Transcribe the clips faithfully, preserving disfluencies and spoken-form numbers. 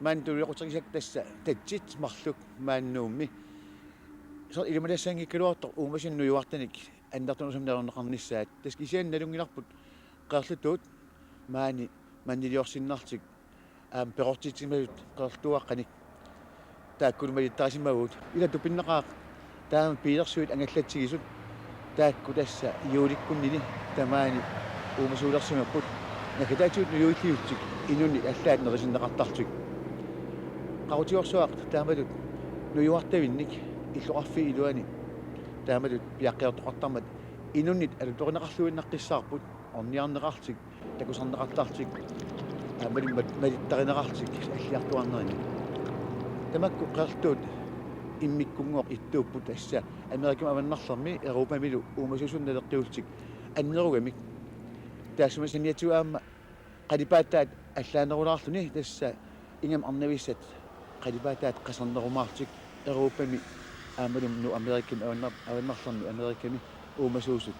Maani tulioqutigisakka tassa tatsit marluk maani Nuummi. Soorlu ilimanassanngikkaluartoq uumasut nujuartanik annertunerusumik nalorneqarnissaat. Tassa kisianni nalunngilarput Qeerlutuut maani manniliorsinnarlutik aamma perortitsimasut Qeerlutuaqqanik taakkulu malittarisimavagut. Ila tupinnaqaaq taama piilersuit angallatsigisut taakku tassa juulikkunnini tamaani uumasuulersimapput. Naggataatigut nujuilliullutik inunnit allaat nerisinneqartarlutik. Qaqutigoorsuaq taamatut nujuartavinnik illoqarfiit iluani taamatut piaqqiortoqartarmat inunnit alutorineqarluinnaqqissaarput, orniarneqarlutik, takusarneqartarlutik, aammalu mat-, malittarineqarlutik alliartuarnerini. Tamakku Qeerlutuut immikkunngooq ittuupput tassa Amerikami avannarlermi Europamilu uumasuusunik naleqqiullutik annerugamik. Taassuma saniatigut aamma qalipaataat allaanerulaarluni tassa ingammik arnavissat qalipaataat qasarnerumaarlutik Europami aammalu Nuup Amerikami avannar-, avannarlermi Amerikami uumasuusut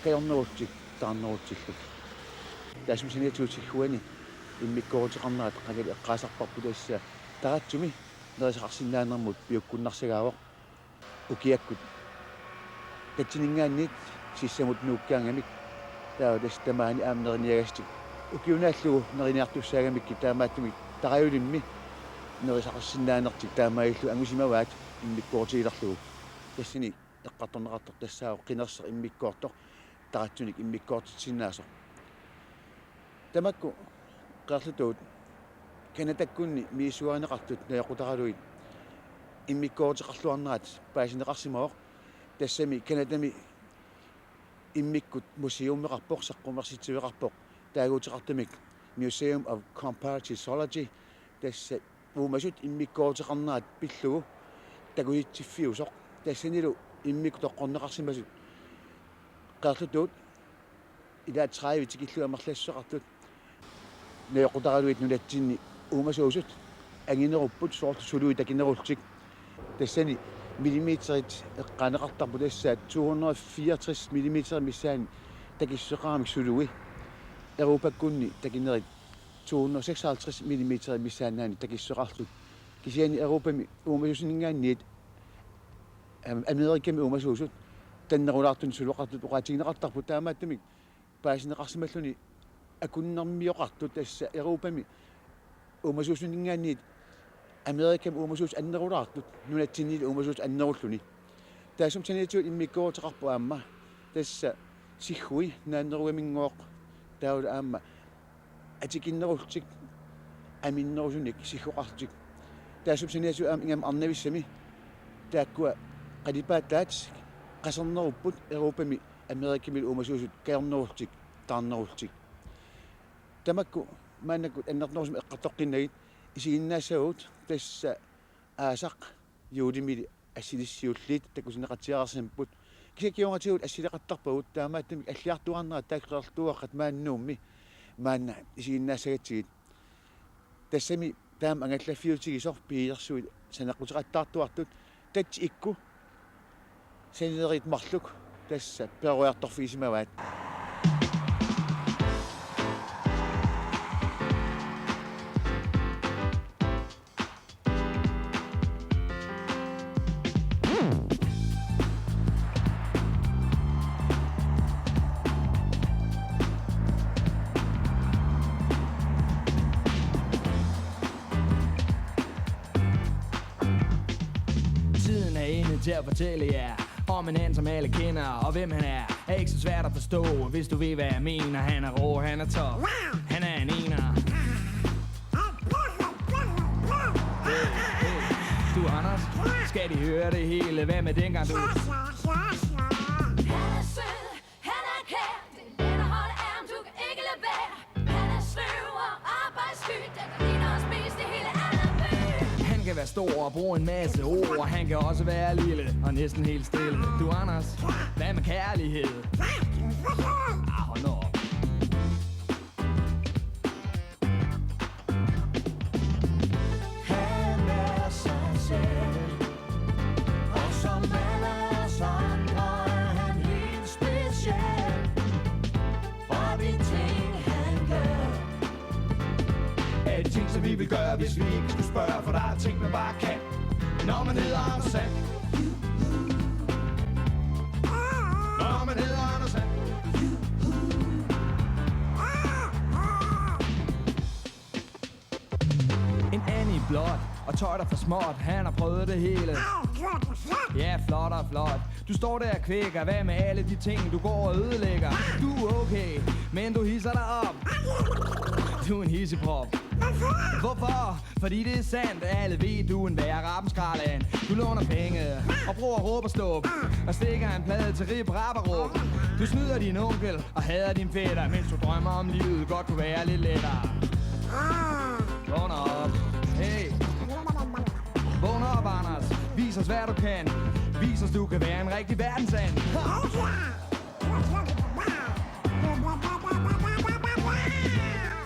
kajornerullutik taarnerullutillu. Taassuma saniatigut sigguani immikkooruteqarnerat qangali eqqaasarparput tassa taratsumi nerisaqarsinnaanermut piukkunnarsagaavoq. Ukiakkut tatsininngaanniit sissamut nuukkaangamik taava tassa tamaani aamma neriniagassatik ukiunaallugu neriniartussaagamikkit taamaattumik tarajulimmi nerisaqarsinnaanertik taamaalillutik angusimavaat immikkoorutigilerlugu. Tassani eqqartorneqartoq tassaavoq qinerseq immikkoortoq taratsunik immikkoortitsinnaasoq. Tamakku Qeerlutuut Canadakkunni misissuarineqartut najoqqutaralugit immikkooruteqarluarnerat paasineqarsimavoq. Tassami Canadami immikkut museummeqarpoq, saqqummersitsiveqarpoq, taaguuteqartumik Museum of Comparative Zoology, tassa uumasut immikkooruteqarnerat pillugu takusitsiffiusoq. Tassanilu immikkut toqqorneqarsimasut Qeerlutuut ilaat tredive tikillugu amerlassuseqartut najoqqutaralugit nunatsinni uumasuusut anginerupput soorlu suluit takinerullutik. Tassani millimeterit eqqaaneqartarput tassa to hundrede fireogtres millimeter missaani takissuseqaramik sului. Europakkunni takinerit to hundrede seksoghalvtreds millimeter missaannaani takissuseqartut. Kisianni Europami uumasuusuninngaanniit am-, Amerikami uumasuusut tannerulaartunik suluqartut oqaatigineqartarput taamaattumik paasineqarsimalluni akunnermioqartut tassa Europami uumasuusuninngaanniit Amerikami uumasuusut annerulaartut nunatsinnilu uumasuusut annerulluni. Taassuma saniatigut immikkoorteqarpoq aamma tassa siggui naannerugaminngooq taavalu aamma atikinnerullutik aminnerusunik siggoqarlutik. Taassuma saniatigut aamma ingammik arnavissami taakkua qalipaataat qasarnerupput Europami Amerikamilu uumasuusut kajornerullutik taarnerullutik. Tamakku maannakkut annertunerusumik eqqartoqqinnagit isiginnaassavagut tassa aasaq juulimili assilissiulliit takusineqatsiareersimapput. Kisianni kingornatigut assileqattarpagut taamaattumik alliartuaarnerat taakku Qeerlutuaqqat maani Nuummi maanna isiginnaassagatsigit. Tassami taama angallaffiutigisoq piilersuit saneqquteqattaartuartut tatsit ikku sanilerit marluk tassa peroriartorfigisimavaat. Tiden er inde til at fortælle jer om en mand, som alle kender, og hvem han er, er ikke så svært at forstå, hvis du ved, hvad jeg mener. Han er rå, han er top. Han er en ener. Hey, hey. Du, Anders, skal de høre det hele? Hvad med dengang, du? Han er sød, han er kær, det er en, der holder af ham, du kan ikke lade være. Han er sløv og arbejdssky, den der ligner os mest i hele Agerby. Han kan være stor og bruge en masse ord, han kan også være lille og næsten helt stille. Du, Anders, hvad med kærlighed? Ah, hold nu op. Han er sig selv, og som alle os andre er han helt speciel. Og de ting, han gør, er ting, som vi vil gøre, hvis vi ikke skulle Bare kan, når man hedder Anders Sand. Når man hedder Anders Sand. En Annie blot, og tøj dig for småt. Han har prøvet det hele. Ja, flot og flot. Du står der og kvækker. Hvad med alle de ting, du går og ødelægger? Du er okay, men du hisser dig op. Du er en hisseprop. Hvorfor? Fordi det er sandt. Alle ved, du er en værre rappenskralde. Du låner penge og bruger råb og ståb og stikker en plade til Rip Rap og Råb. Du snyder din onkel og hader din fætter, mens du drømmer om livet godt kunne være lidt lettere. Vågn op. Hey. Vågn op, Anders. Vis os, hvad du kan. Vis os, du kan være en rigtig verdensand.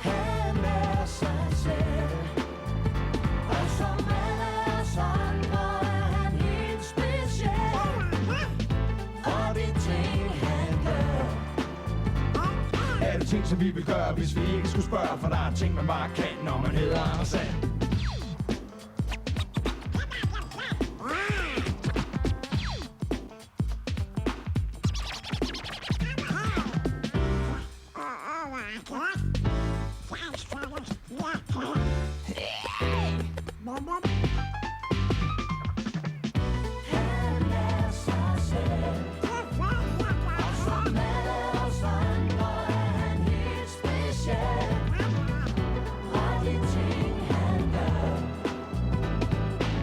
Han er sig selv, og som alle os andre er han helt speciel. Og de ting, han gør, er det ting, som vi vil gøre, hvis vi ikke skulle spørge. For der er ting, man bare kan, når man hedder Anders Sand.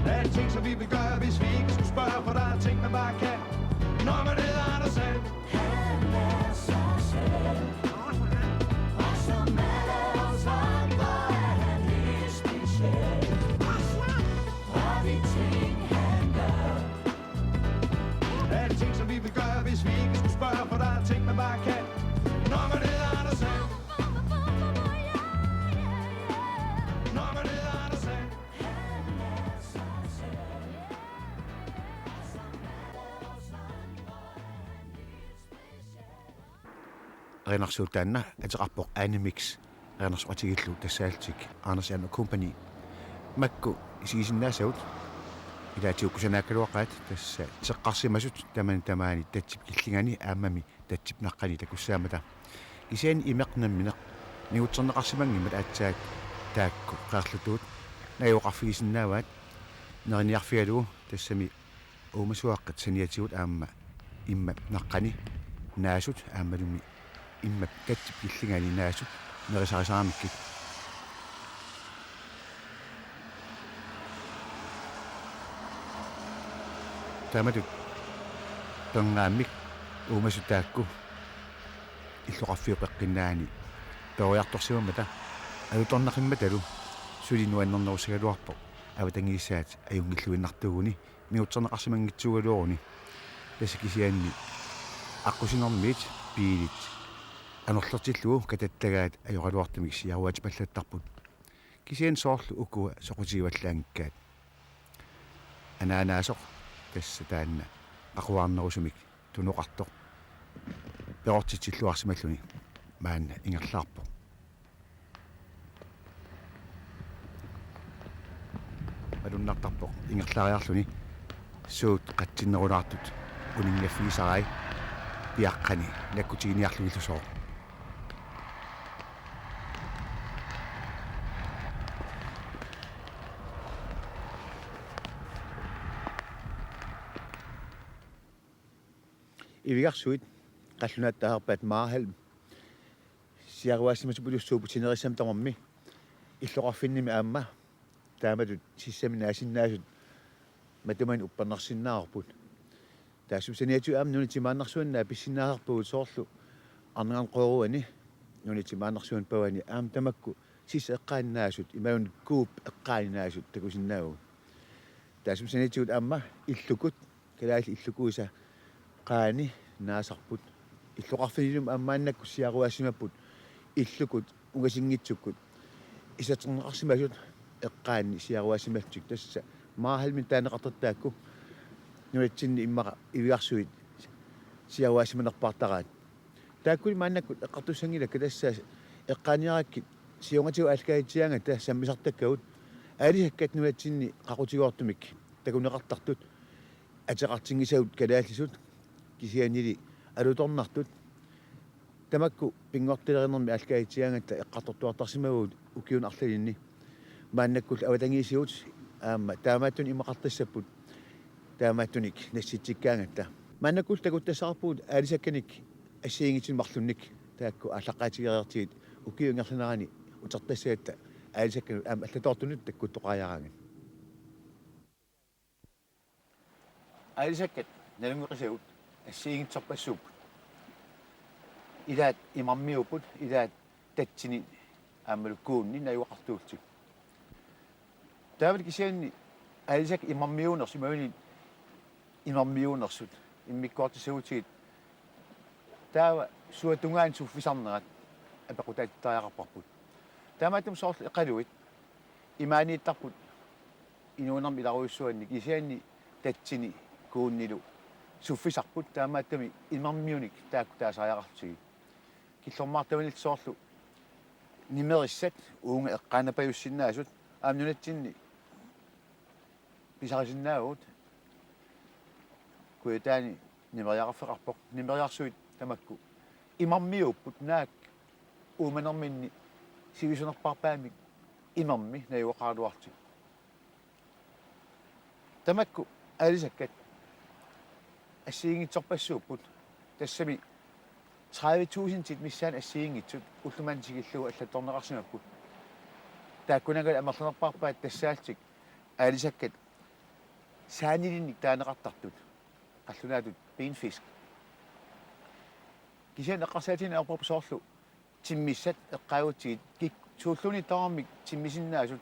Alting, som vi vil gøre, hvis vi ikke skulle spørge, for der er ting, man bare kan, når man hedder Anders Sand. Han er sig selv, og som alle os andre er han helt speciel. Og de ting, han gør, alting, som vi vil gøre, hvis vi ikke skulle spørge, for der er ting, man bare kan, når man hedder Anders Sand. Når man hedder Anders Sand. Erinarsuut taanna ateqarpoq Animix, erinarsoqatigiillu tassaallutik Anders Sand Company. Makku isigisinnaasavut ilaatigut kusanaaqqikkaluaqaat, tassa teqqarsimasut tamani tamaani tatsip killingani aammami tatsip naqqani takussaammata. Kisianni imeq nammineq mingutserneqarsimanngimmat aatsaat taakku qeerlutuut najugaqarfigisinnaavaat neriniarfigalugu, tassami uumasuaqqat saniatigut aamma immap naqqani naasut aammalumi immap tatsip killingani naasut nerisarisaramikkit. Taamatut pernaammik uumasut taakku illoqarfiup peqqinnaani peroriartorsimammata alutornaqimmatalu suli nuannernerussagaluarpoq avatangiisaat ajunngilluinnartuuguni mingutserneqarsimanngitsuugaluaruni. Tassa kisianni aqqusinermiit biilit anorlertillugu katattagaat ajoraluartumik siaruaatipallattarput. Kisianni soorlu ukua soqutigivallaanngikkaat. Anaanaasoq tassa taanna qaquaarnerusumik tunoqartoq perortitsilluarsimalluni maanna ingerlaarpoq. Malunnartarpoq ingerlariarluni suut qatsinnerulaartut uninngaffigisarai piaqqani nakkutiginiarlugillusooq. Ivigarsuit qallunaatut taasarpaat Marhelm siaruaassimasupillu suuputinerissamik tamarmi illoqarfinnimi aamma taamatut sissami naasinnaasut matumani uppernarsinnaavarput. Taassuma saniatigut aamma nunat timaannarsuanni pissinnaasarpagut soorlu Arnangarnaqooruani nunat timaannarsuanni pavani aamma tamakku sissap eqqaani naasut imaluunniit kuup eqqaani naasut takusinnaavagut. Taassuma saniatigut aamma illukut, kalaallit illukuisa eqqaani naasarput. Illoqarfinnilu aamma maannakkut siaruaassimapput illukut ungasinngitsukkut isaterneqarsimasut eqqaanni siaruaassimallutik, tassa Marhelmit taaneqartut taakku nunatsinni immaqa ivigarsuit siaruaassimanerpaartaraat. Taakkuli maannakkut eqqartussanngilakka, tassa eqqaaniarakkit siornatigut aallakaatitsigaangata sammisartakkagut Aalisakkat nunatsinni qaqutigoortumik takuneqartartut ateqartinngisagut kalaallisut kisiannili alutornartut tamakku pinngortilerinermi aallakaatigigaangatta eqqartortuartarsimavagut ukiuni arlalinni. Maannakkullu avatangiisigut aamma taamaattunik imaqartassapput taamaattunik nassitsikkaangatta. Maannakkullu takuttassaqarpugut aalisakkanik assigiinngitsunik marlunnik taakku aallaqqaatigeriartigit ukiup ingerlanerani utertassagatta aalisakkanut aamma allattoortunut takkuttoqariaraangat. Aalisakkat nalunngeqisagut assigiinngitsorpassuupput. Ilaat imarmiuupput, ilaat tatsini aammalu kuunni najugaqartuullutik. Taavalu kisianni aalisakkat imarmiuunersut, imaluunniit imarmiuunersut immikkoortissagutigit taava suatungaani suffisarnerat apeqqutaatittariaqarparput. Taamaattumik soorlu eqaluit imaaniittarput inuunermi ilarujussuanni kisianni tatsini kuunnilu suffisarput, taamaattumik imarmiunik taakku taasariaqarlutigit. Killormut tamanillu soorlu nimerissat uunga eqqaanapajussinnaasut aamma nunatsinni pisarisinnaavagut. Kujataani nimeriaqarfeqarpoq. Nimeriarsuit tamakku imarmiuupput, naak uumanerminni sivisunerpaarpaamik imermi najugaqaraluarlutik. Tamakku aalisakkat assigiinngitsorpassuupput. Tassami tredive tusindit missaanni assigiinngitsut ulloq manna tikillugu allattorneqarsimapput. Taakkunanngalu amerlanerpaarpaat tassaallutik aalisakkat saanilinnik taaneqartartut, qallunaatut benfisk. Kisianni eqqarsaatigineq ajorparput soorlu timmissat eqqaagutsigit kik-, suulluunniit tamarmik timmisinnaasut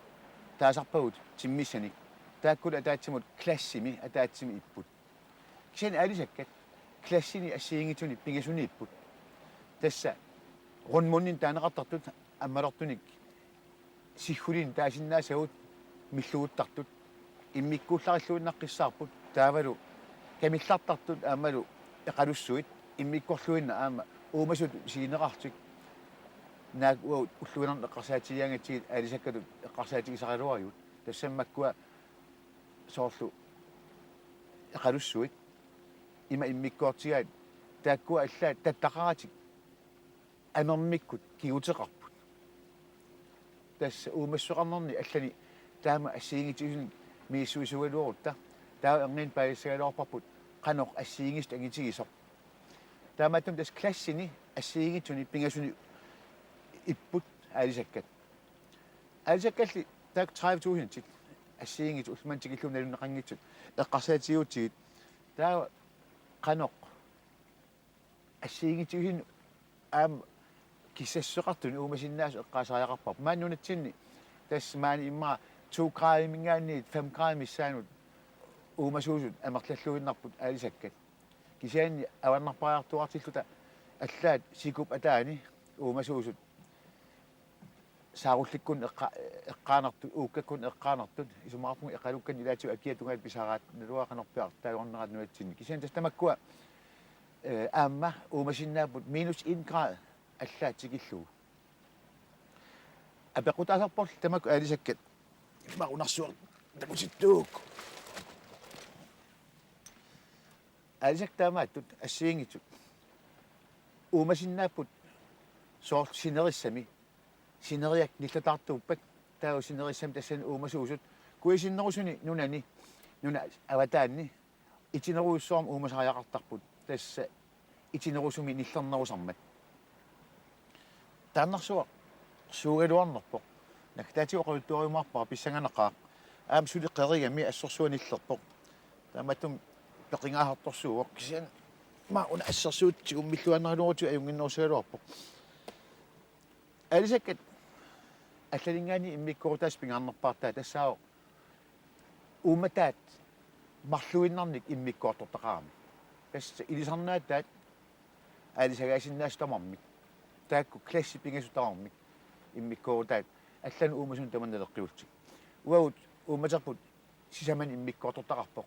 taasarpagut timmissanik. Taakkulu ataatsimut klassimi ataatsimut ipput. Kisianni aalisakkat klassini assigiinngitsuni pingasuni ipput. Tassa rundmundinik taaneqartartut ammalortunik siggulinik taasinnaasavut milluguttartut immikkuullarilluinnaqqissaarput, taavalu kamillartartut aammalu eqalussuit immikkorluinnaq aamma uumasutut isigineqarlutik. Naak uagut ulluinnarni eqqarsaatigigaangatsigit aalisakkatut eqqarsaatigisaraluarpagut. Tassami makkua soorlu eqalussuit ima immikkoortigaat, taakkua allaat tattaqaratik amermikkut kiguteqarput. Tassa uumassuseqarnerni allani taama assigiinngitsutigut misissuisuugaluarutta taava erniinnaq paasissagaluarparput qanoq assigiinngitsut angitigisoq. Taamaattumik tassa klassini assigiinngitsuni pingasuni ipput aalisakkat. Aalisakkalli taakku tredive tusindit assigiinngitsut ulloq manna tikillugu nalunneqanngitsut eqqarsaatigigutsigit taava qanoq assigiinngitsutigut aamma kissassuseqartunik uumasinnaasut eqqaasariaqarparput. Maani nunatsinni tassa maani immaqa to gradiminngaanniit fem gradit missaanut uumasuusut amerlalluinnarput aalisakkat. Kisianni avannarpariartuaartilluta allaat sikup ataani uumasuusut saarullikkunnut eqqa-, eqqaanartut, uukkakkunnut eqqaanartut, isumaqarpunga eqalukkanik ilaatigut akia tungaanut pisaraat, naluara qanorpiaq taagorneraat nunatsinni. Kisianni tassa tamakkua, eh, aamma uumasinnaapput minus en grad allaat tikillugu. Apeqqutaasarporli tamakku aalisakkat. Marunarsuaq takutittuuk. Aalisakkat taamaattut assigiinngitsut uumasinnaapput soorlu sinerissami. Sineriak nillataartuuppat taava sinerissami tassani uumasuusut kuisinnerusuni nunani, nunap avataani itinerujussuarmik uumasariaqartarput, tassa itinerusumi nillernerusarmat. Taannarsuaq suugaluarnerpoq. Naggataatigut oqaluttuariumaarpara pissanganaqaaq. Aamma suli qerigami assorsuaq nillerpoq. Taamaattumik peqingaasartorsuuvoq. Kisianni aamma una assersuut tigummilluinnaraluarutsigit ajunnginnerusagaluarpoq. Aalisakkat allaninngaanniit immikkoorutaasut pingaarnerpaartaat tassaavoq uummataat marluinnarnik immikkoortortaqarami. Tassa ilisarnaataat aalisagaasinnaasut tamarmik. Taakku klassit pingasut tamarmik immikkoorutaat allanut uumasunut tamanut naleqqiullutik. Uagut uummaterput sisamanik immikkoortortaqarpoq.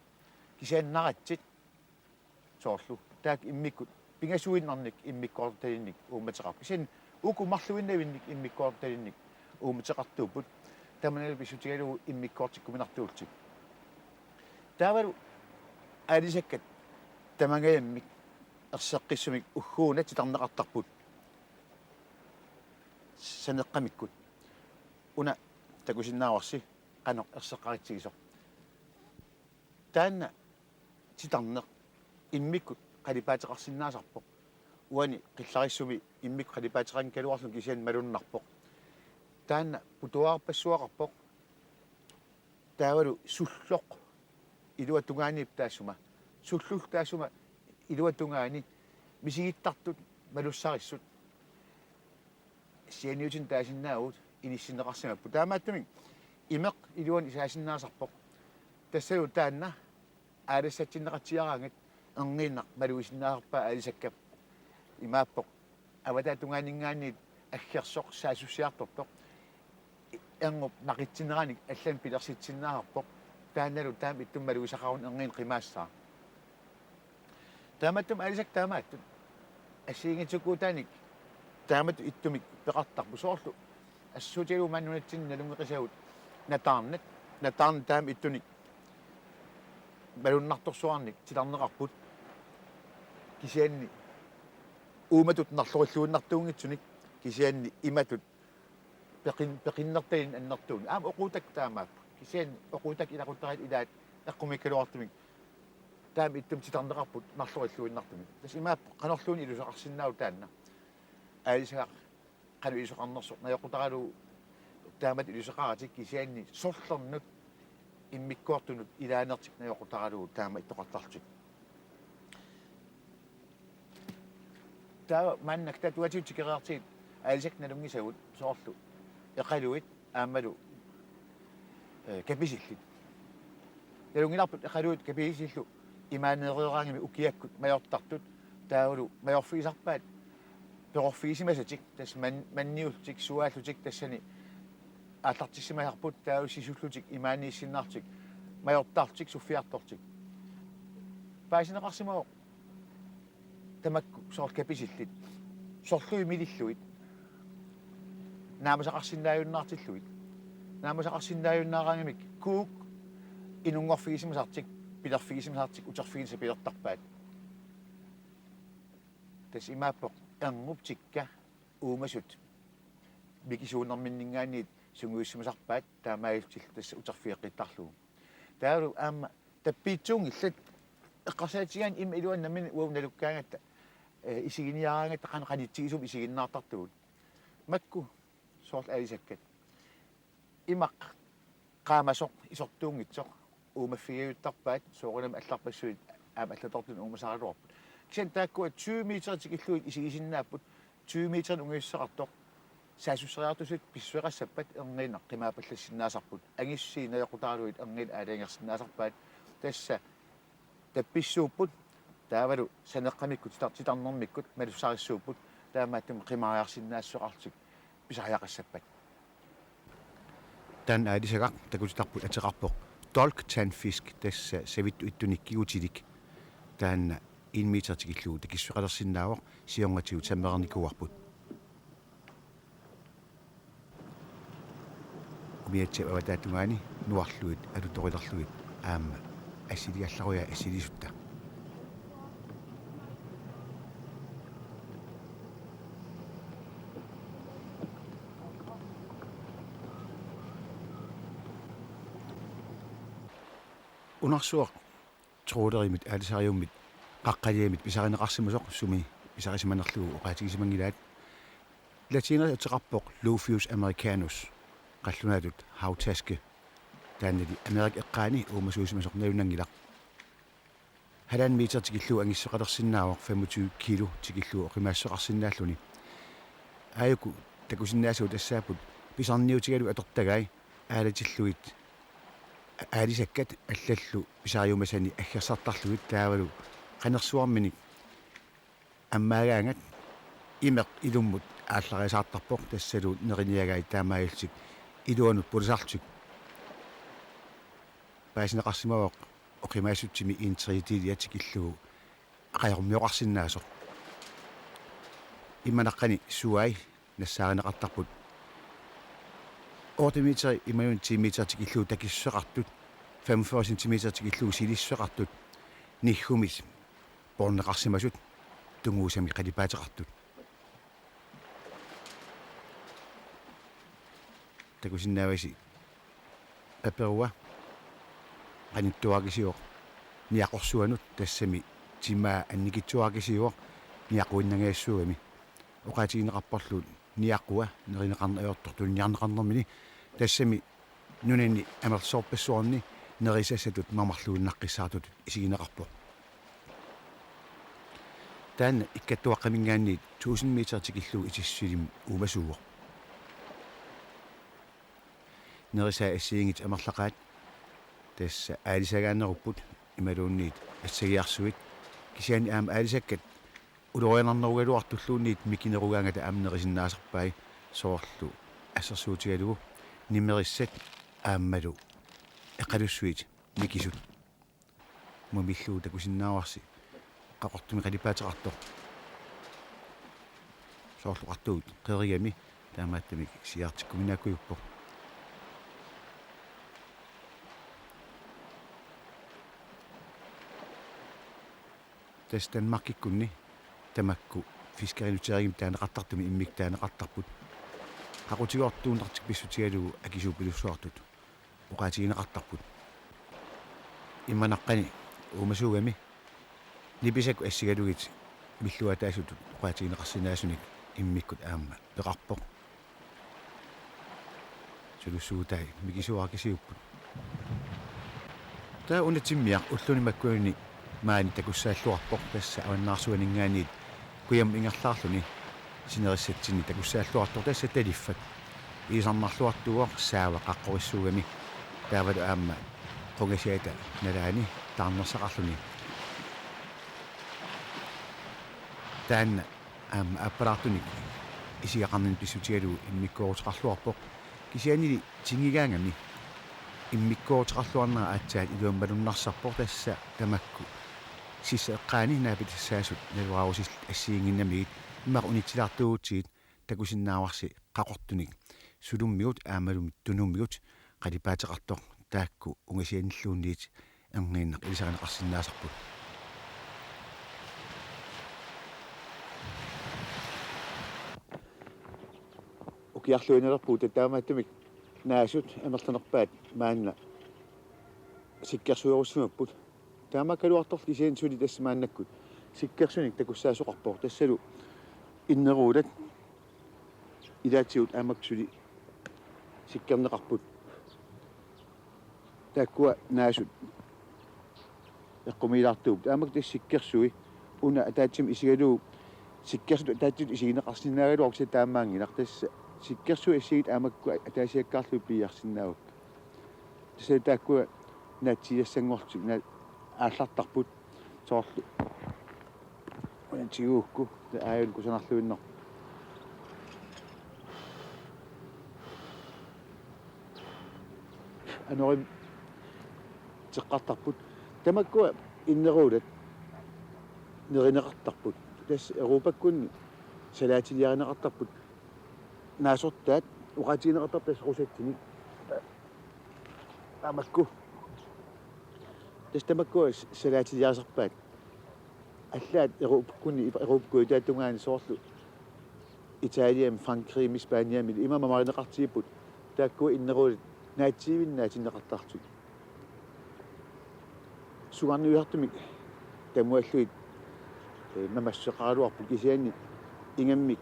Kisianni naratsit soorlu taakku immikkut pingasuinnarnik immikkoortortalinnik uummateqarput. Kisianni uku marluinnavinnik immikkoortortalinnik uummateqartuupput. Tamannalu pissutigalugu immikkoortikkuminartuullutik. Taavalu aalisakkat tamangajammik erseqqissumik ugguuna titarneqartarput saneqqamikkut. Una takusinnaavarsi qanoq erseqqaritsigisoq. Taanna titarneq immikkut qalipaateqarsinnaasarpoq. Uani qillarissumi immikkut qalipaateqanngikkaluarluni kisianni malunnarpoq. Taanna putuarpassuaqarpoq. Taavalu sulloq iluatungaaniippoq taassuma. Sullullu taassuma iluatungaani misigittartut malussarissut. Sianiutinik taasinnaavugut inissinneqarsimapput. Taamaattumik imeq iluani isaasinnaasarpoq. Tassalu taanna aalassatsinneqatsiaraangat erniinnaq malugisinnaasarpaat aalisakkat. Imaappoq avataatungaaninngaanniit aggersoq saassussiartortoq. Erngup naqitsineranik allamik pilersitsisinnaasarpoq. Taannalu taama ittumik malugisaqaruni erniinnaq qimaassaaq. Taamaattumik aalisakkat taamaattut assigiinngitsukuutaanik taamatut ittumik peqartarput soorlu assersuutigalugu maani nunatsinni nalunngeqisagut nataarnat, nataarnat taama ittunik malunnartorsuarnik titarneqarput. Kisianni uumatut narlorilluinnartuunngitsunik kisianni imatut peqin-, peqinnertalinik annertuunik. Aamma oquutakka taamaapput. Kisianni oquutakka ilaquttariit ilaat eqqumiikkaluartumik taama ittumik titarneqarput narlorilluinnartumik. Tassa imaappoq qanorluunniit ilusaqarsinnaavugut taanna. Aalisagaq qanoq ilusaqarnersoq najoqqutaralugu taamatut ilusaqaratik kisianni sorlernut immikkoortunut ilaanertik najoqqutaralugu taama ittoqartarlutik. Taava maannakkut taava tuatigut tikeriartigit aalisakkat nalunngisagut soorlu eqaluit aammalu, eh, kapisillit. Nalunngilarput eqaluit kapisillu imaaneereeraangamik ukiakkut majortartut taavalu majorfigisarpaat perorfigisimasatik tassa man-, manniullutik suaallutik tassani aallartissimasarput taavalu sisullutik imaaniissinnaallutik majortarlutik suffiartorlutik. Paasineqarsimavoq tamakku soorlu kapisillit. Sorlui milillugit. Naamasaqarsinnaajunnaartillugit. Naamasaqarsinnaajunnaaraangamik kuuk inunngorfigisimasartik, pilerfigisimasartik, uterfigineq sapilertarpaat. Tassa imaappoq erngup tikka uumasut mikisuunerminninngaanniit sungiussimasarpaat taamaalillutillu tassa uterfigeqqittarlugu. Taavalu aamma tappiitsuunngillat eqqarsaatigigaanni imma iluani nammineq uagut nalukkaangatta, eh, isiginiaraangatta qanoq qanitsigisumik isiginnaartartugut. Makku soorlu aalisakkat. Imaq qaamasoq isortuunngitsoq uumaffigajuttarpaat soorunami allarpassuit aamma allatortuni uumasaraluarput. Kisianni taakkua tyve meter tikillugit isigisinnaapput, tyve meterinik ungajussaqartoq saassusseriartussatut pissuseqassappat erniinnaq qimaapallassinnaasarput. Angissusiit najoqqutaralugit erniinnaq aalajangersinnaasarpaat. Tassa tappissuupput taavalu saneqqamikkut titar-, titarnermikkut malussarissuupput taamaattumik qimaariarsinnaassuseqarlutik pisariaqassappat. Taanna aalisagaq takutitarput ateqarpoq dolk tandfisk tassa savittut ittunik kigutilik. Taanna en meter tikillugu takissuseqalersinnaavoq siornatigut sammereernikuuarput. Umiatsiap avataatungaani nuarlugit alutorilerlugit aamma assiliallarujaa assilisutta. Unarsuaq trolderimit aalisariummit qaqqaliamit pisarineqarsimasoq sumi pisarisimanerlugu oqaatigisimanngillat. Latineriasateqarpoq Lucius americanus, qallunaatut havtaske. Taannali Amerikap eqqaani uumasuusimasoq nalunnanngilaq. Halvanden meter tikillugu angissuseqalersinnaavoq femogtyve kilo tikillugu oqimaassuseqarsinnaalluni. Aajuku takusinnaasavut tassaapput pisarniutigalugit atortagai aalatillugit aalisakkat allallu pisariumasani aggersartarlugit taavalu qanersuarminik ammaagaangat imeq ilummut aallariasaartarpoq tassalu neriniagai taamaalillutik iluanut pulisarlutik. Paasineqarsimavoq oqimaassutsimi en tredjedel tikillugu qajormioqarsinnaasoq. Imanaqqani suai nassaarineqartarput Otte meter imaluunniit ti meter tikillugu takissuseqartut, femogfyrre centimeter tikillugu silissuseqartut, niggumit poorneqarsimasut, tunguusamik qalipaateqartut. Takusinnaavasi paperua qanittuarakasiuvoq niaqorsuanut, tassami timaa annikitsuarakasiuvoq niaquinnangajassuugami. Oqaatigineqarporlu niaqua nerineqarneq ajortoq tuniniarneqarnermini, tassami nunani amerlasoorpassuarni nerisassatut mamarluinnaqqissaartutut isigineqarpoq. Taanna Ikkattuaqqaminngaanniit tusind meter tikillugu Itisilimmi uumasuuvoq. Nerisaat assigiinngitsut amerlaqaat tassa aalisagaanerupput imaluunniit assagiarsuit, kisianni aamma aalisakkat ulorianarnerugaluartulluunniit mikinerugaangata aamma nerisinnaasarpai, soorlu assersuutigalugu nimerissat aammalu eqalussuit mikisut. Mumillugu takusinnaavarsi qaqortumik qalipaateqartoq. Soorlu oqartugut qerigami, taamaattumik siaartikkuminaakujuppoq. Tassa Danmarkikkunni tamakku fiskerinutseerimik taaneqartartumi immikkut taaneqartarput. Qaqutigoortuunnartik pissutigalugu akisuupilussuartut oqaatigineqartarput. Imanaqqani uumasuugami nipisakkut assigalugit milluataasutut oqaatigineqarsinnaasunik immikkut aamma peqarpoq. Sulussuutai mikisuarakasiupput. Taava una timmiaq ulluni makkunani maani takussaalluarpoq, tassa Avannaarsuaninngaanniit kujammut ingerlaarluni sinerissatsinni takussaalluartoq, tassa taliffak. Iisarnarluartuuvoq saava qaqqorissuugami, taavalu aamma qungasiata nalaani taarnersaqarluni. Taanna aamma aappalaartunik isigaqarninni pissutigalugu immikkooruteqarluarpoq. Kisiannili tingigaangami immikkooruteqarluarnera aatsaat iluammalunnartarpoq, tassa tamakku sissap eqqaani naapitassaasut nalugaarusillugit assigiinnginnamigit immaqa unitsilaartuugutsigit takusinnaavarsi qaqortunik sulummigut aammalumi tunummigut qalipaateqartoq, taakku ungasianilluunniit erniinnaq ilisarineqarsinnaasarput. Ukiarluinnalerpugut, taamaattumik naasut amerlanerpaat maanna sikkersuerussimapput. Taamaakkaluartorli kisianni suli tassa maannakkut sikkersunik takussaasoqarpoq, tassalu inneruulat ilaatigut aamma suli sikkerneqarput. Taakkua naasut eqqumiilaartuupput. Aamma tassa sikkersui una ataatsimut isigalugu, sikkersutut ataatsitut isigineqarsinnaagaluarpoq, kisianni taamaanngilaq, tassa sikkersui assigiit aamma ataasiakkaarlugit piiarsinnaavakka. Tassa taakkua naatsiiassanngorlutik na-, aallartarput soorlu. Una tiguukku, ta-, aajuna kusanarluinnarpoq. Anorimik teqqartarput. Tamakkua inneruulat nerineqartarput. Tassa Europakkunni salaatiliarineqartarput. Naasortaat oqaatigineqartarput tassa rusatsinik. Taamakku. Tassa tamakkua salaatiliarisarpaat. Allaat Europakkunni, Europakkunni kujataata tungaani, soorlu Italiami, Frankrigimi, Spaniami, ima mamarineqartigipput. Taakkua inneruulat naatsiivinnaatinneqartartut. Sungaarniusartumik tamuallugit, ee, mamassuseqaraluarput, kisianni ingammik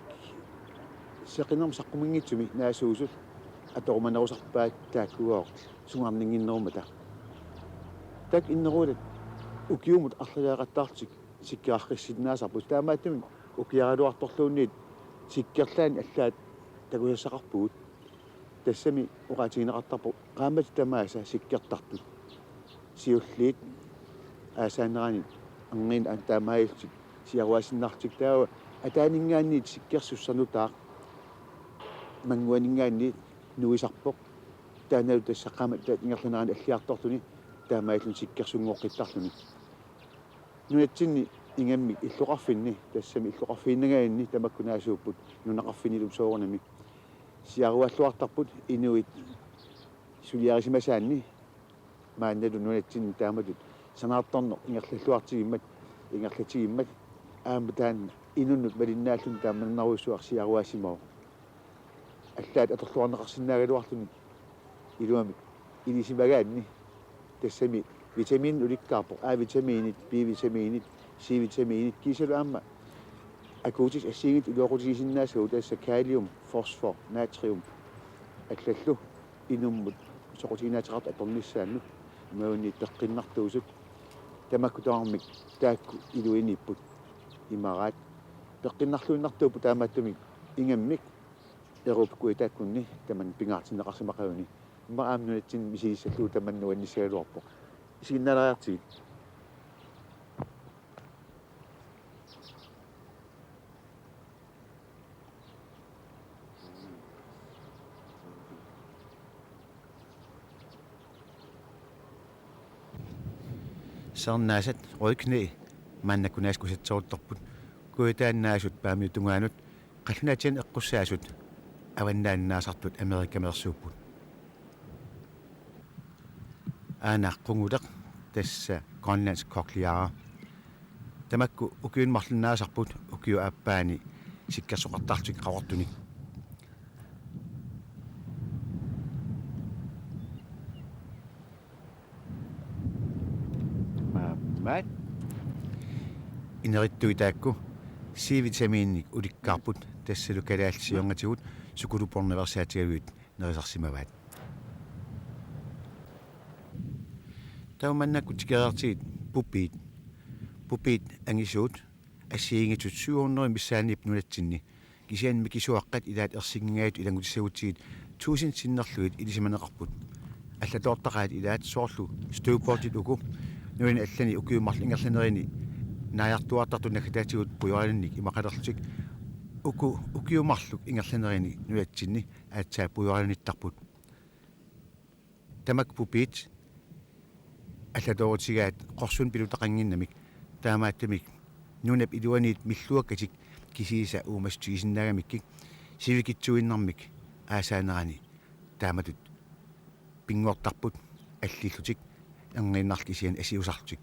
seqinermut saqqummiunngitsumik naasuusut atorumanerusarpaat taakkugooq sungaarninnginnerummata. Taakku inneruulat ukiumut arlaliaqattaarlutik sikkeqqissinnaasarput. Taamaattumik ukiaraluartorluunniit sikkerlaannik allaat takusassaqarpugut. Tassami oqaatigineqartarpoq qaammatit tamaasa sikkertartut. Siulliit aasaanerani erniinnaq taamaalillutik siaruaasinnarlutik, taava ataaninngaanniit sikkersussaq nutaaq mannguaninngaanniit nuisarpoq. Taannalu tassa qaammatit ingerlanerani alliartorluni taamaalilluni sikkersunngoqqittarluni. Nunatsinni ingammik illoqarfinni, tassami illoqarfiinnangaanni tamakku naasuupput, nunaqarfinnilu soorunami. Siarualluartarput inuit suliarisimasaanni maannalu nunatsinni taamatut sanaartorneq ingerlalluartigimmat, ingerlatigimmat aamma taanna inunnut malinnaalluni taamannarujussuaq siaruaasimavoq. Allaat atorluarneqarsinnaagaluarluni iluamik ilisimagaanni tassami vitamiinit ulikkaarpoq, A-vitamiinit, B-vitamiinit, C-vitamiinit, kiisalu aamma akuutissat assigiinngitsut iluaqutigisinnaassagut tassa kalium, fosfor, natrium allallu inummut soqutiginaateqartut atornissaannut imaluunniit peqqinnartuusut tamakku tamarmik taakku iluiniipput imaraat peqqinnarluinnartuupput taamaattumik ingammik Europakkuit taakkunni tamanna pingaartinneqarsimaqaluni. Immaqa aamma nunatsinni misilissallugu tamanna nuannissagaluarpoq. Isiginnaalaariartigit. Sernaasat Røde Knæ maannakkut naaskusatsaruttorput. Kujataannaasut Paamiut tungaanut qallunaatiani eqqussaasut avannaani naasartut Amerikameersuupput. Aana qunguleq tassa Grønlandsk Cochlear. Tamakku ukiuni marlunni naasarput ukiup aappaani sikkersoqartarlutik qaqortunik. Maammat. Inerittui taakku C-vitamiinik ulikkaarput tassalu kalaallit siornatigut sukulupornaveersaatigalugit nerisarsimavaat. Taava maannakkut tikeriartigit pupiit. Pupiit angisuut assigiinngitsut syv hundrede missaanniipput nunatsinni. Kisianni mikisuaqqat ilaat ersinngingajat ilanngutissagutsigit tusind sinnerlugit ilisimaneqarput. Allatoortaqaat ilaat soorlu støvbuktit uku nunani allani ukiut marluk ingerlanerini naajartuartartut naggataatigut pujorilinnik imaqalerlutik uku ukiut marluk ingerlanerini nunatsinni aatsaat pujorinittarput. Tamakku pupiit allatoorutigaat qorsunut pilutaqannginnamik taamaattumik nunap iluaniit milluakkatik kisiisa uumassutigisinnaagamikkik sivikitsuinnarmik aasaanerani taamatut pinngortarput allillutik erniinnarlutik kisianni asiusarlutik.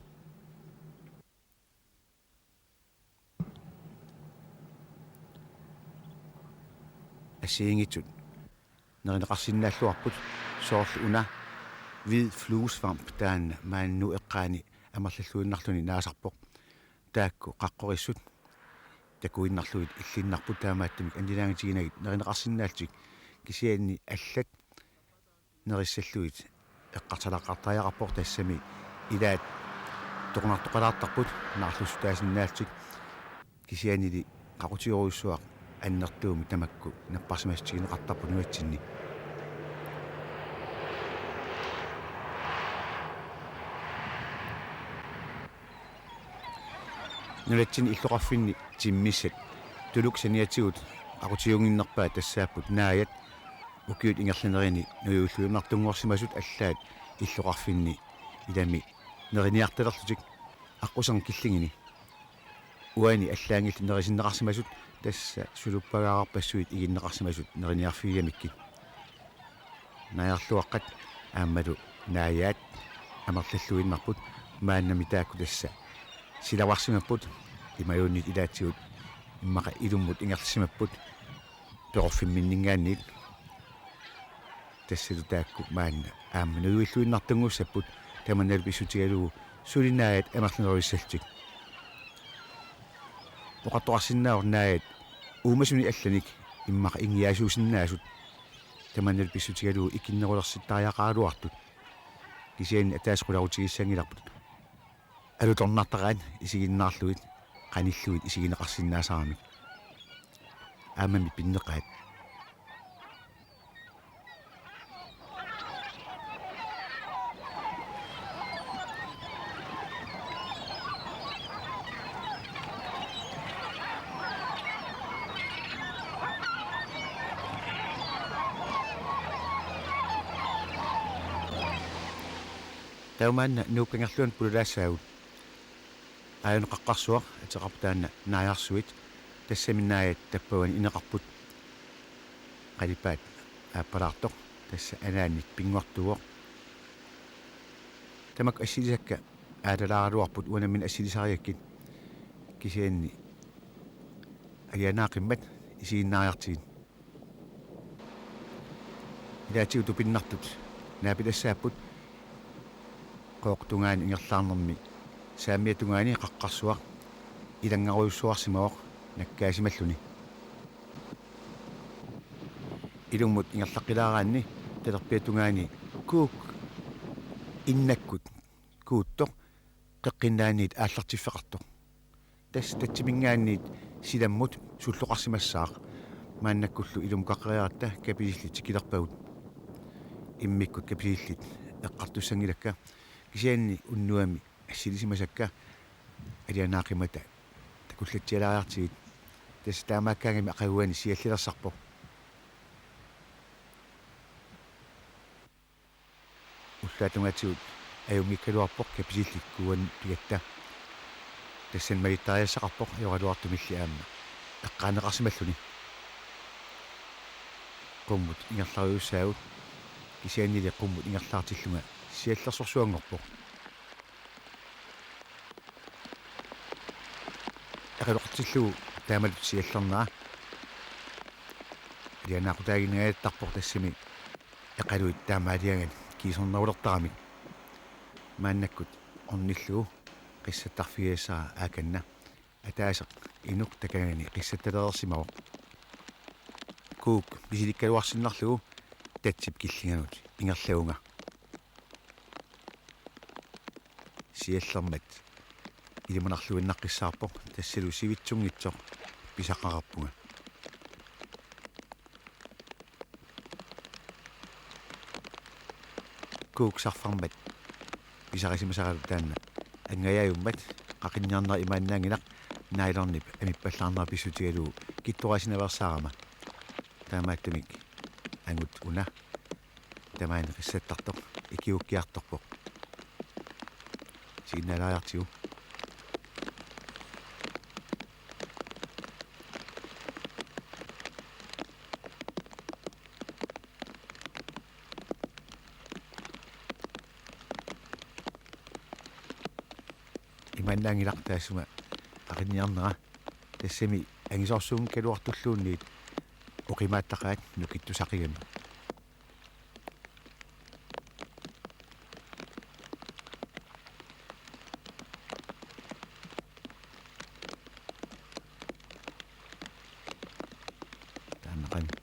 Assigiinngitsut nerineqarsinnaalluarput soorlu una hvid fluesvamp taanna maani Nuup eqqaani amerlalluinnarluni naasarpoq. Taakku qaqqorissut takuinnarlugit illinnarput taamaattumik annilaangatiginagit nerineqarsinnaallutik kisianni allat nerissallugit eqqartalaqqartariaqarpoq tassami ilaat toqunartoqalaartarput naarlussutaasinnaallutik kisiannili qaqutigerujussuaq annertuumik tamakku napparsimassutigineqartarput nunatsinni. Nunatsinni illoqarfinni timmissat tuluk saniatigut qaqutigiunnginnerpaat tassaapput naajat ukiut ingerlanerini nujuilluinnartunngorsimasut allaat illoqarfinni ilami neriniartalerlutik aqquserngit killingini. Uani allaanngillat nerisinneqarsimasut tassa suluppagaararpassuit iginneqarsimasut neriniarfigigamikkit. Naajarluaqqat aammalu naajaat amerlalluinnarput maannami taakku tassa silavarsimapput imaluunniit ilaatigut immaqa ilummut ingerlasimapput perorfimminninngaanniit. Tassalu taakku maanna aamma nujuilluinnartunngussapput tamannalu pissutigalugu suli naajat amerlanerulissallutik. Oqartoqarsinnaavoq naajat uumasunik allanik immaqa ingiaasuusinnaasut tamannalu pissutigalugu ikinnerulersittariaqaraluartut. Kisianni ataaseq qularutigissanngilaq alutornartaraat isiginnaarlugit qanillugit isigineqarsinnaasaramik. Aammami pinneqaat. Taava maanna Nuup Kangerluanut pululaassaagut. Aajuna qaqqarsuaq ateqarpoq taanna Naajarsuit, tassami naajat tappavani ineqarput. Qalipaat aappalaartoq, tassa anaanit pinnguartuuvoq. Tamakku assilisakka aalalaaraluarput, uanga nammineq assilisarigakkit, kisianni alianaaqimmat isiginnaariartigit. Ilaatigut tupinnartut naapitassaapput Qooq tungaani ingerlaarnermi saammiata tungaani qaqqarsuaq ilanngarujussuarsimavoq nakkaasimalluni. Ilummut ingerlaqqilaaraanni talerpiata tungaani Kuuk innakkut kuuttoq qeqqinnaaniit aallartiffeqartoq. Tassa tatsiminngaanniit silammut sulloqarsimassaaq. Maannakkullu ilumut qaqqeriaratta kapisillit tikkilerpagut. Immikkut kapisillit eqqartussanngilakka. Kisianni unnuami assilisimasakka alianaaqimmata takullatsialaariartigit. Tassa taamaakkaangami aqaguani siallilersarpoq. Ullaap tungaatigut ajunngikkaluarpoq kapisillit kuuanut pigatta. Tassani malittariassaqarpoq ajoraluartumilli aamma eqqaaneqarsimalluni. Qummut ingerlariussaagut, kisiannili qummut ingerlaartillunga siallersorsuanngorpoq. Eqaloqartillugu taamatut siallernera alianaaqutaaginnariattarpoq, tassami eqaluit taamaaliangat kiisernerulertaramik. Maannakkut ornillugu qissattarfigisassara aakanna ataaseq inuk takanani qissattalereersimavoq. Kuuk misilikkaluarsinnarlugu tatsip killinganut ingerlavunga. Siallermat ilimanarluinnaqqissaarpoq, tassalu sivitsunngitsoq pisaqaqarpunga. Kuuk sarfarmat pisarisimasaralu taanna angajaajummat qaqinniarnera imaannaanngilaq, nylonip amippallaarnera pissutigalugu kittorasinaveersaarama. Taamaattumik angut una tamaani qissattartoq ikiukkiartorpoq. Isiginnaalaariartigu. Imaannaanngilaq taassuma qaqinniarnera, tassami angisoorsuunngikkaluartulluunniit oqimaattaqaat nukittusaqigami. Taanna qanoq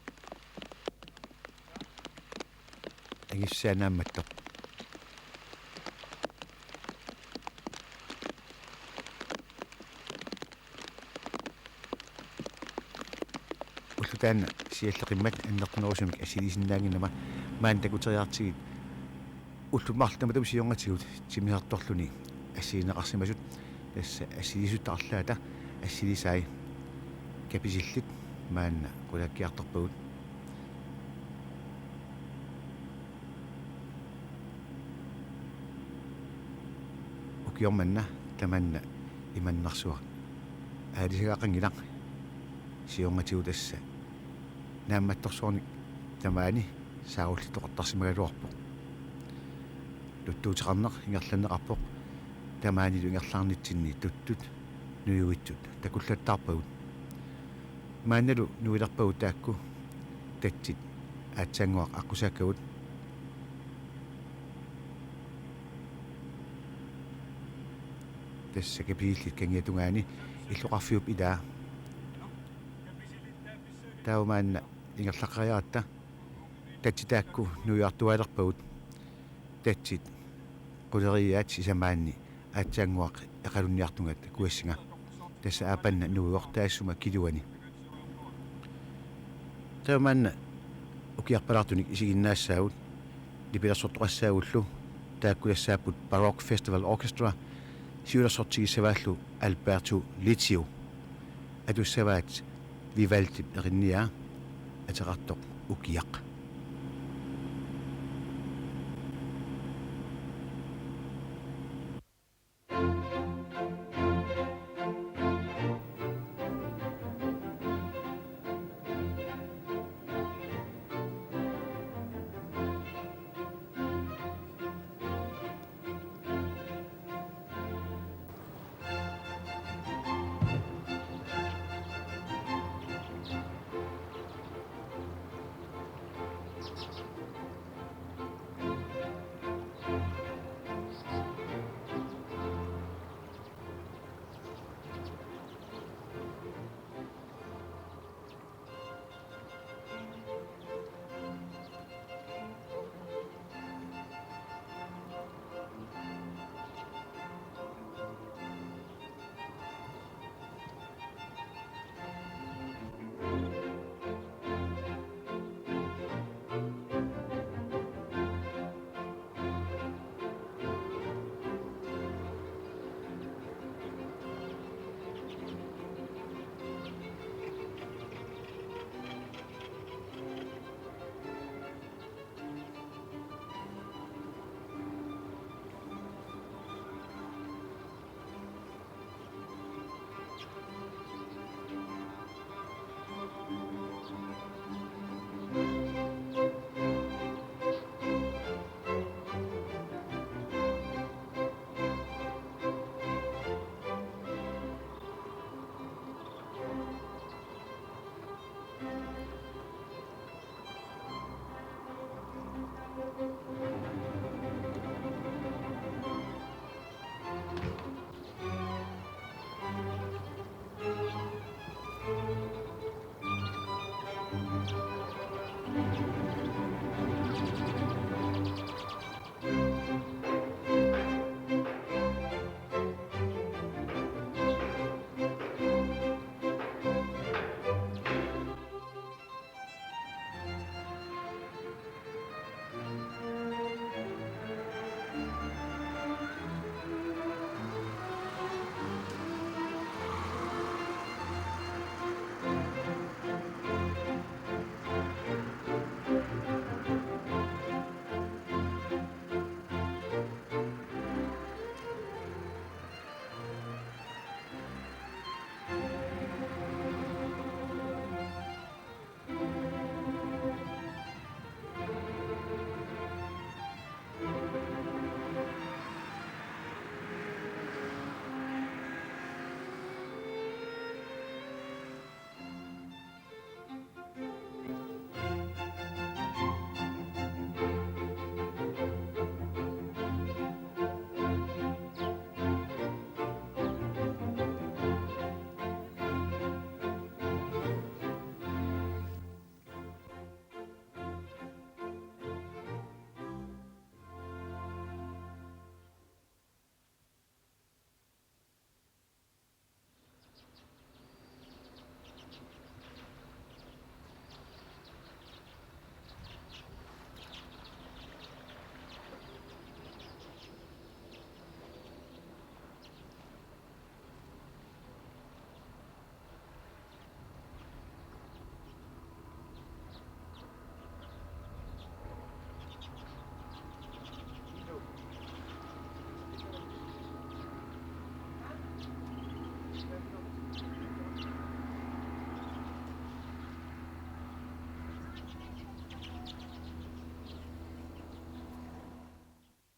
angisusaa naammattoq. Ulloq taanna sialleqimmat annertunerusumik assilisinnaannginnama maani takuteriartigit ullut marluk tamatuma siornatigut timmisartorluni assilineqarsimasut. Tassa assilisut arlaata assilisai kapisillit maanna qulakkiartorpagut. Ukioq manna tamanna imannersuaq aalisagaqanngilaq, siornatigut tassa naammattorsuarnik tamaani saarullittoqartarsimagaluarpoq. Tuttuuteqarneq ingerlanneqarpoq, tamaanilu ingerlaarnitsinni tuttut nujuitsut takullattaarpagut. Maannalu nuilerpagut taakku tatsit aatsaannguaq aqqusaakkagut. Tassa kapisillit kangiata tungaani illoqarfiup ilaa. Taava maanna ingerlaqqeriaratta tatsit taakku nuiartuaalerpagut. Tatsit quleriiaat sisamaanni aatsaannguaq eqalunniartunga kuassinga. Tassa aapanna nuivoq taassuma kiluani. Taava maanna ukiarpalaartunik isiginnaassaagut, nipilersortoqassaagullu. Taakku tassaapput Baroque Festival Orchestra, siulersortigissavaallu Alberto Licio. Atussavaat Vivaldip erinniaa, ateqartoq Ukiaq.